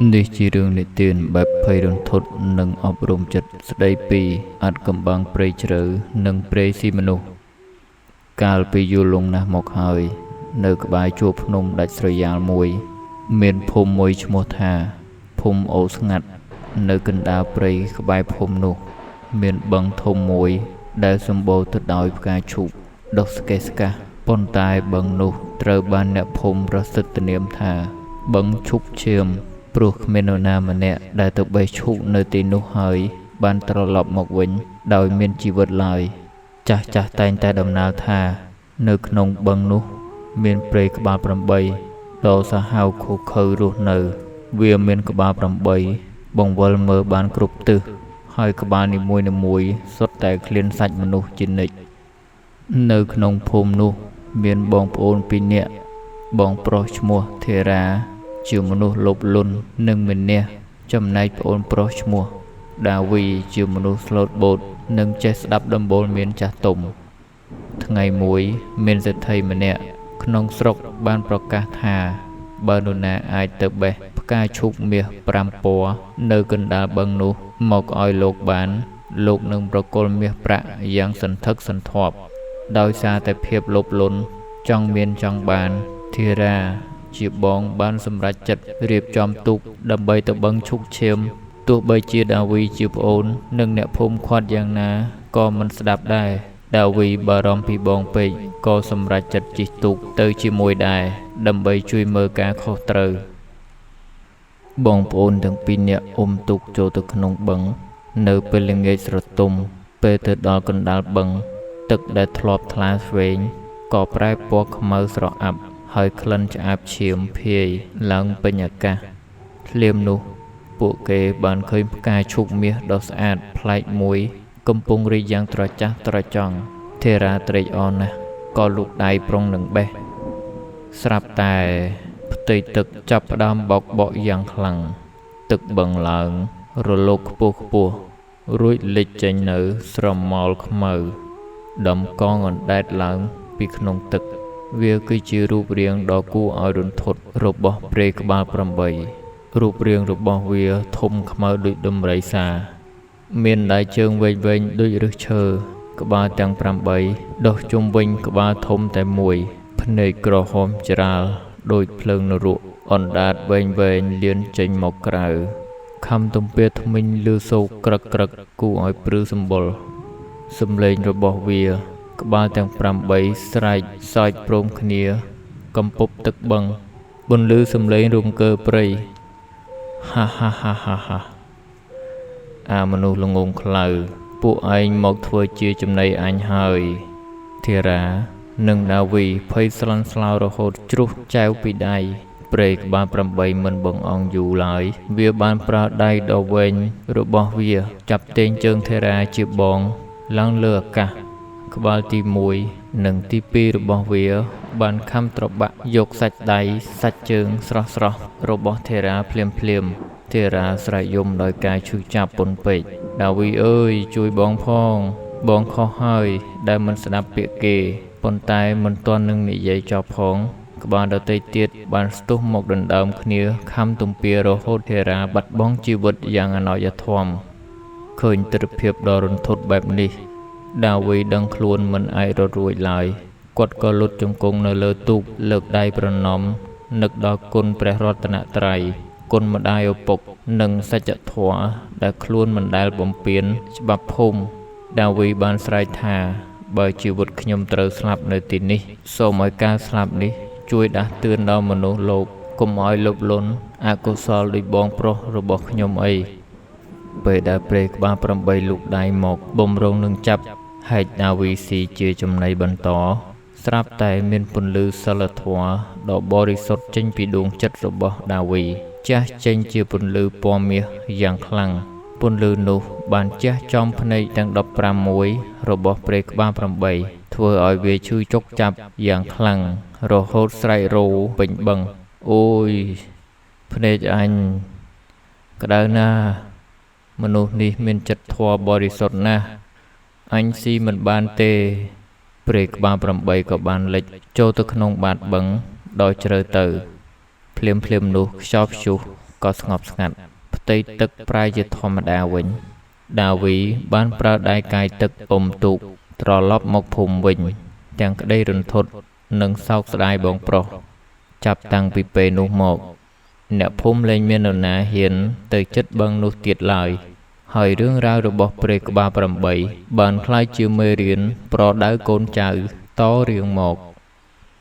នេះជារឿងនិទានបែបភ័យរន្ធត់និងអប់រំចិត្តស្តីពីអាថ៌កំបាំងព្រៃជ្រៅនិងព្រៃស៊ីមនុស្សកាលពីយូរលង់ណាស់មកហើយ នៅក្បែរជួរភ្នំដាច់ស្រយាលមួយ មានភូមិមួយឈ្មោះថា ភូមិអូរស្ងាត់ នៅកណ្ដាលព្រៃក្បែរភូមិនោះ មានបឹងធំមួយ ដែលសម្បូរទៅដោយផ្កាឈូកដុះស្កេះស្កាស់ប៉ុន្តែបឹងនោះត្រូវបានអ្នកភូមិប្រសិទ្ធនាមថា បឹងឈូកឈាម ព្រោះគ្មាននរណាម្នាក់ដែលទៅបេះឈូកនៅទីនោះហើយ បានត្រឡប់មកវិញដោយមានជីវិតឡើយ ចាស់ៗតែងតែតំណាលថា នៅក្នុងបឹងនោះមានព្រៃក្បាល8ដ៏សាហាវឃោរឃៅរស់នៅ វាមានក្បាល8បង្វិលមើលបានគ្រប់ទិស ហើយក្បាលនីមួយៗសុទ្ធតែឃ្លានសាច់មនុស្សជានិច្ច នៅក្នុងភូមិនោះមានបងប្អូនពីរនាក់ បងប្រុសឈ្មោះធីរ៉ាជាមនុស្សលោភលន់និងមានះ ចំណែកប្អូនប្រុសឈ្មោះដាវីជាមនុស្សស្លូតបូតនិងចេះស្ដាប់ដំបូន្មានចាស់ទុំ ថ្ងៃមួយមានសេដ្ឋីម្នាក់ក្នុងស្រុកបានប្រកាសថាបើនរណាអាចទៅបេះផ្កាឈូកមាស5ពណ៌នៅកណ្ដាលបឹងនោះមកឲ្យលោកបាន លោកនឹងប្រគល់មាសប្រាក់យ៉ាងសន្ធឹកសន្ធាប់ ដោយសារតែភាពលោភលន់ចង់មានចង់បានធីរ៉ាជាបងបានសម្រេចចិត្តរៀបចំទូកដើម្បីទៅបឹងឈូកឈាម ទោះបីជាដាវីជាប្អូននិងអ្នកភូមិខាត់យ៉ាងណាក៏មិនស្ដាប់ដែរ ដាវីបារម្ភពីបងពេកក៏សម្រេចចិត្តជិះទូកទៅជាមួយដែរដើម្បីជួយមើលការខុសត្រូវ បងប្អូនទាំងពីរនាក់អុំទូកចូលទៅក្នុងបឹង នៅពេលល្ងាចស្រទុំពេលទៅដល់កណ្ដាលបឹង ទឹកដែលធ្លាប់ថ្លាឆ្វេងក៏ប្រែពណ៌ខ្មៅស្រអាប់ហើយក្លិនឆ្អាបឈាមភាយឡើងពេញអាកាសភ្លាមនោះពួកគេបានឃើញផ្កាឈូកមាសដ៏ស្អាតប្លែកមួយ កំពុងរីកយ៉ាងត្រចះត្រចង់ធីរ៉ាត្រេកអរណាស់ក៏លូកដៃប្រុងនឹងបេះស្រាប់តែផ្ទៃទឹកចាប់ផ្ដើមបោកបក់យ៉ាងខ្លាំងទឹកបឹងឡើងរលកខ្ពស់ខ្ពស់រួចលេចចេញនៅស្រមោលខ្មៅដំកងអណ្ដែតឡើងពីក្នុងទឹក វាគឺជារូបរាងដ៏គួរឲ្យរន្ធត់របស់ព្រៃក្បាល8រូបរាងរបស់វាធំខ្មៅដូចដំរីសា មានដៃជើងវែងៗដូចឫសឈើក្បាលទាំង8ដុះជុំវិញក្បាលធំតែមួយ ភ្នែកក្រហមច្រាលដូចភ្លើងនរកអណ្ដាតវែងៗលានចេញមកក្រៅខំទំពាថ្មិញឮសូរក្រឹកក្រឹកគួរឲ្យព្រឺសម្បុរសំឡេងរបស់វា ក្បាលទាំង8ស្រែកសើចព្រមគ្នា កំពប់ទឹកបឹងបន្លឺសំឡេងរង្គើព្រៃហាហាហាហាហាអាមនុស្សល្ងងខ្លៅពួកឯងមកធ្វើជាចំណីអញហើយធីរ៉ានិងដាវីភ័យស្លន់ស្លោរហូតជ្រុះចែវពីដៃព្រៃក្បាល8មិនបង្អង់យូរឡើយវាបានប្រើដៃដ៏វែងរបស់វាចាប់ទាញជើងធីរ៉ាជាបងឡើងលើអាកាសក្បាលទី1និងទី2របស់វាបានខំត្របាក់យកសាច់ដៃសាច់ជើងស្រស់ៗរបស់ធីរ៉ាភ្លាមៗធីរ៉ាស្រែកយំដោយការឈឺចាប់ពន់ពេកដាវីអើយជួយបងផងបងខុសហើយដែលមិនស្ដាប់ពាក្យគេប៉ុន្តែមិនទាន់នឹងនិយាយចប់ផងក្បាលដទៃទៀតបានស្ទុះមកដណ្ដើមគ្នាខំទំពារហូតធីរ៉ាបាត់បង់ជីវិតយ៉ាងអណោចធម៌ឃើញទិដ្ឋភាពដ៏រន្ធត់បែបនេះដាវីដឹងខ្លួនមិនអាចរត់រួចឡើយគាត់ក៏លុតជង្គង់នៅលើទូកលើកដៃប្រណម្យនឹកដល់គុណព្រះរតនត្រ័យគុណម្ដាយឪពុកនិងសច្ចធម៌ដែលខ្លួនមិនដែលបំពានច្បាប់ភូមិដាវីបានស្រែកថាបើជីវិតខ្ញុំត្រូវស្លាប់នៅទីនេះសូមឲ្យការស្លាប់នេះជួយដាស់តឿនដល់មនុស្សលោកកុំឲ្យលោភលន់អកុសលដូចបងប្រុសរបស់ខ្ញុំអីពេលដែលព្រៃក្បាល8លូកដៃមកបំរុងនឹងចាប់ហែកដាវីស៊ីជាចំណីបន្តស្រាប់តែមានពន្លឺសិលធម៌ដ៏បរិសុទ្ធចេញពីដួងចិត្តរបស់ដាវីជះចេញជាពន្លឺពណ៌មាសយ៉ាងខ្លាំងពន្លឺនោះបានជះចំភ្នែកទាំង15មួយរបស់ព្រៃក្បាល8ធ្វើឲ្យវាឈឺចុកចាប់យ៉ាងខ្លាំងរហូតស្រែករោពេញបឹងអូយភ្នែកអញក្តៅណាស់មនុស្សនេះមានចិត្តធម៌បរិសុទ្ធណាស់អញស៊ីមិនបានទេព្រៃក្បាល8ក៏បានលិចចូលទៅក្នុងបាតបឹងដោយជ្រៅទៅភ្លាមៗនោះខ្យល់ព្យុះ ក៏ស្ងប់ស្ងាត់ ផ្ទៃទឹកប្រែជាធម្មតាវិញ ដាវីបានប្រើដៃកាយទឹកអុំទូកត្រឡប់មកភូមិវិញ ទាំងក្តីរន្ធត់ និងសោកស្តាយបងប្រុស ចាប់តាំងពីពេលនោះមក អ្នកភូមិលែងមាននរណាហ៊ានទៅជិតបឹងនោះទៀតឡើយ ហើយរឿងរ៉ាវរបស់ព្រៃក្បាល៨ បានក្លាយជាមេរៀនប្រដៅកូនចៅតរៀងមក។